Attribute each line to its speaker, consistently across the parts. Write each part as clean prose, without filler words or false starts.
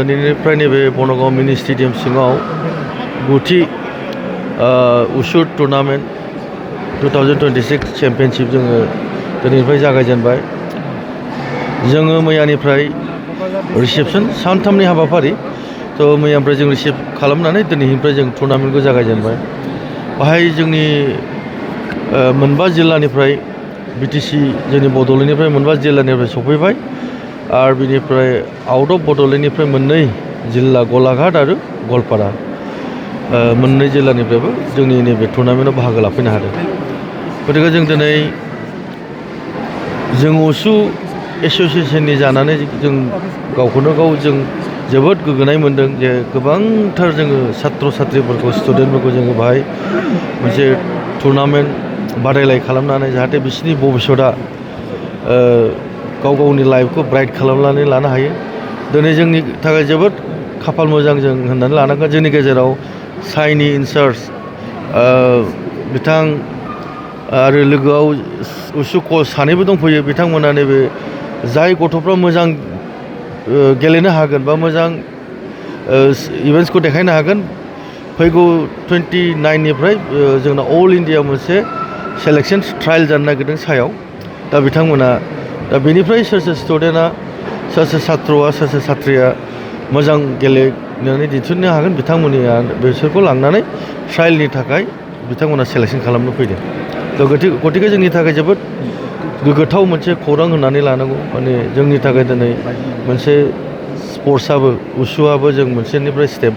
Speaker 1: दिनैनिफ्राय नैबे बनगाव मिनि स्टेडियाम सिङाव गुथि उसु टुर्नामेन्ट 2026 चेम्पियनशिप जोङो दिनैनिफ्राय जागायजेनबाय। जोङो मैयानिफ्राय रिसेपसन सानथामनि हाबाफारि थ' मैयानिफ्राय जों रिसिभ खालामनानै दिनैनिफ्राय जों टुर्नामेन्टखौ जागायजेनबाय। बाहाय जोंनि मोनबा जिल्लानिफ्राय बिटिसि जोंनि बड'लेण्डनिफ्राय मोनबा जिल्लानिफ्राय सफैबाय आरो बिनिफ्राय आउट अफ बड'लेण्डनिफ्राय मोननै जिल्ला गलाघाट आरो गवालपारा मोननै जिल्लानिफ्रायबो जोंनि नैबे टुर्नामेन्टआव बाहागो लाफैनो हादों। गतिके जों दिनै जों उसु एस'सियेसननि जानानै जों गावखौनो गाव जों जोबोद गोग्गानाय मोनदों जे गोबांथार जोङो सात्र साथ्रिफोरखौ स्टुडेन्टफोरखौ जोङो बाहाय मोनसे टुर्नामेन्ट बादायलाय खालामनानै जाहाथे बिसोरनि भबिष्यतआ गाव गावनि लाइफखौ ब्राइट खालामनानै लानो हायो। दिनै जोंनि थाखाय जोबोद खाफाल मोजां जों होननानै लानांगोन। जोंनि गेजेराव साइनि इनचार्ज बिथां आरो लोगोआव उसु कच सानैबो दंफैयो। बिथांमोना नैबे जाय गथ'फ्रा मोजां गेलेनो हागोन बा मोजां इभेन्ट्सखौ देखायनो हागोन फैगौ 29निफ्राय जोंना अल इन्डिया मोनसे सेलेक्सन ट्रायल जानो नागिरदों सायाव। दा बिथांमोना दा बेनिफ्राय सोर स्टुडेन्टआ सोर छात्रआ सोर छात्रिया मोजां गेलेनानै दिन्थिनो हागोन बिथांमोननिया बिसोरखौ लांनानै ट्रायलनि थाखाय बिथांमोना सेलेक्सन खालामनो फैदों। गतिके जोंनि थाखाय जोबोद गोग्गाथाव मोनसे खौरां होननानै लानांगौ। माने जोंनि थाखाय दिनै मोनसे स्पर्ट्सआबो उसुआबो जों मोनसेनिफ्राय स्टेप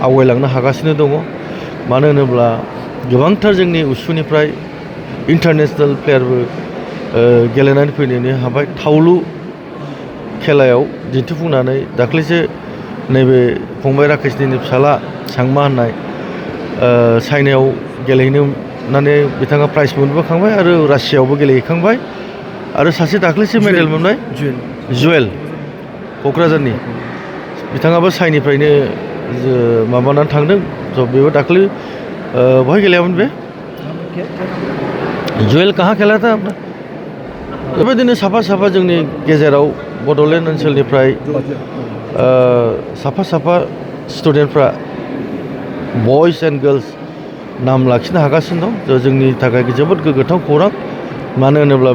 Speaker 1: आवगायलांनो हागासिनो दङ। मानो होनोब्ला गोबांथार जोंनि उसुनिफ्राय इन्टारनेसनेल प्लेयारबो गेलेनानै फैनो हाबाय। थावलु खेलायाव दिन्थिफुंनानै दाख्लैसो नैबे फंबाय राकेशनि फिसाला सांमा होननाय चाइनायाव गेलेहैनानै बिथाङा प्राइज मोनबोखांबाय आरो रासियायावबो गेलेहैखांबाय आरो सासे दाख्लैसो मेडेल मोननाय जुवेल क'क्राझारनि बिथाङाबो चाइनिफ्रायनो माबानानै थांदों। स' बेबो दाख्लै बहाय गेलेयामोन बे जुवेल काहा खेला था आपना बेबायदिनो साफा साफा जोंनि गेजेराव बड'लेण्ड ओनसोलनिफ्राय साफा स्टुडेन्टफ्रा बयस एन्ड गार्लस नाम लाखिनो हागासिनो दं। जोंनि थाखाय जोबोद गोग्गाथाव खौरां। मानो होनोब्ला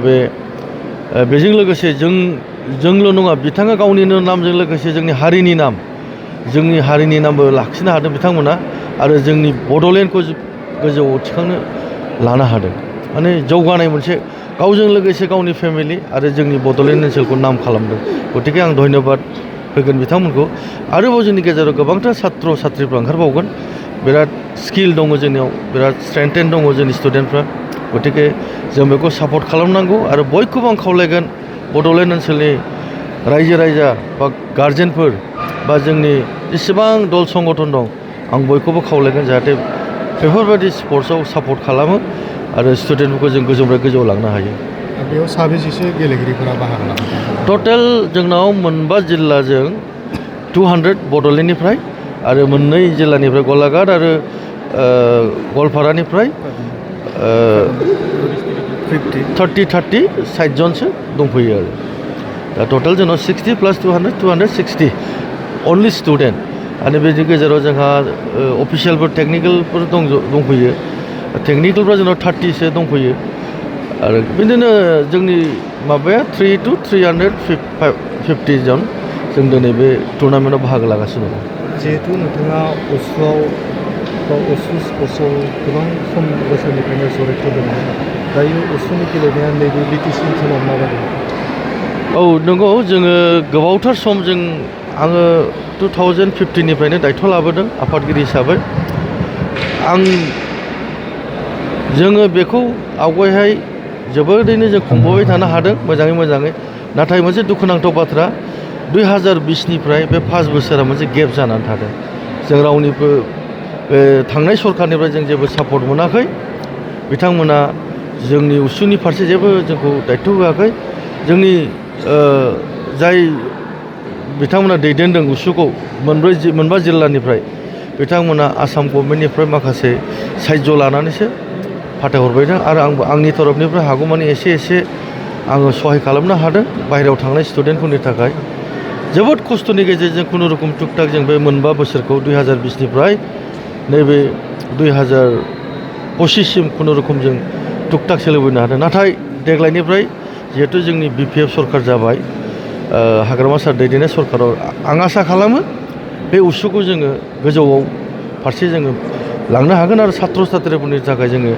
Speaker 1: बेजों लोगोसे जोंल' नङा बिथाङा गावनिनो नामजों लोगोसे जोंनि हारिनि नामबो लाखिनो हादों बिथांमोना आरो जोंनि बड'लेण्डखौ गोजौआव थिखांनो लानो हादों। माने जौगानाय मोनसे गावजों लोगोसे गावनि फेमिलि आरो जोंनि बड'लेण्ड ओनसोलखौ नाम खालामदों। गतिके आं धन्यबाद होगोन बिथांमोनखौ। आरोबाव जोंनि गेजेराव गोबांथार सात्र साथ्रिफ्रा ओंखारबावगोन। बिराद स्किल दङ जोंनियाव, बिराद स्ट्रेंथेन दङ जोंनि स्टुडेन्टफ्रा। गतिके जों बेखौ सापर्ट खालामनांगौ आरो बयखौबो आं खावलायगोन बड'लेण्ड ओनसोलनि रायजो राजा बा गारजेनफोर बा जोंनि जेसेबां दल संगठन दं आं बयखौबो खावलायगोन जाहाथे बेफोरबायदि स्पर्ट्सआव सापर्ट खालामो आरो स्टुडेन्टफोरखौ जों गोजौनिफ्राय गोजौआव लांनो हायो।
Speaker 2: बेयाव साबेसेसो गेलेगिरिफोरा बाहागो लादों?
Speaker 1: टटेल जोंनाव मोनबा जिल्लाजों 200 बड'लेण्डनिफ्राय आरो मोननै जिल्लानिफ्राय गलाघाट आरो गवालपारानिफ्राय 30 60 जनसो दंफैयो आरो दा टटेल जोंनाव 60 + 200 260 अनलि स्टुडेन्ट। आरो बेनि गेजेराव जोंहा अफिसियेलफोर टेकनिकेलफोर दंफैयो। टेकनिकेलफ्रा जोंनाव 30सो दंफैयो आरो बिदिनो जोंनि माबाया 300 to 350 जन जों दिनै बे टुर्नामेन्टआव बाहागो लागासिनो दं।
Speaker 2: जिहेतु नोंथाङा उसुआव बा उसु स्पर्ट्सआव गोबां सम बोसोरनिफ्रायनो जड़ित दङ, दायो उसुनि गेलेनाया नैबे बिटिसि ओनसोलाव माबायदि?
Speaker 1: औ नंगौ, जोङो गोबावथार सम आङो 2015निफ्रायनो दायथ' लाबोदों आफादगिरि हिसाबै। जोङो बेखौ आवगायहाय जोबोरैनो जों खुंबोबाय थानो हादों मोजाङै। नाथाय मोनसे दुखुनांथाव बाथ्रा 2020निफ्राय बे 5 बोसोरा मोनसे गेप जानानै थादों। जों रावनिबो थांनाय सरखारनिफ्राय जों जेबो सापर्ट मोनाखै। बिथांमोना जोंनि उसुनि फारसे जेबो जोंखौ दायथ' होआखै। जोंनि जाय बिथांमोना दैदेनदों उसुखौ मोनबा जिल्लानिफ्राय बिथांमोना आसाम गभर्नमेन्टनिफ्राय माखासे साहायज्य लानानैसो फाथायहरबायदों आरो आंबो आंनि तरफनिफ्राय हागौमानि एसे आङो सहाय खालामनो हादों बाहेरायाव थांनाय स्टुडेन्टफोरनि थाखाय। जोबोद खस्थ'नि गेजेरजों खुनुरुखुम टुकटाक जों बे मोनबा बोसोरखौ 2020निफ्राय नैबे 2025सिम खुनुरुखुम जों टुकटाक सोलिबोनो हादों। नाथाय देग्लायनिफ्राय जिहेथु जोंनि BPF सरकार जाबाय, हाग्रामा सार दैदेननाय सरकाराव आं आसा खालामो बे उसुखौ जोङो गोजौआव फारसे जोङो लांनो हागोन आरो साथ्र' साथ्रिफोरनि थाखाय जोङो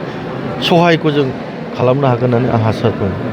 Speaker 1: सहायखौ जों खालामनो हागोन होननानै आं आसा खालामो।